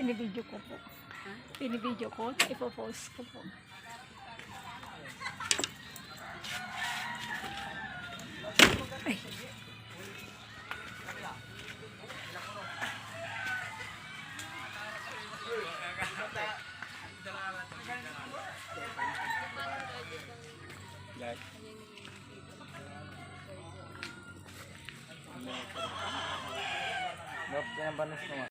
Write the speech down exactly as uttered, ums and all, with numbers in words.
Pinivideo ko po. Pinivideo ko, ta ipopost ko po. Ay. Gop, yan ang banus mo.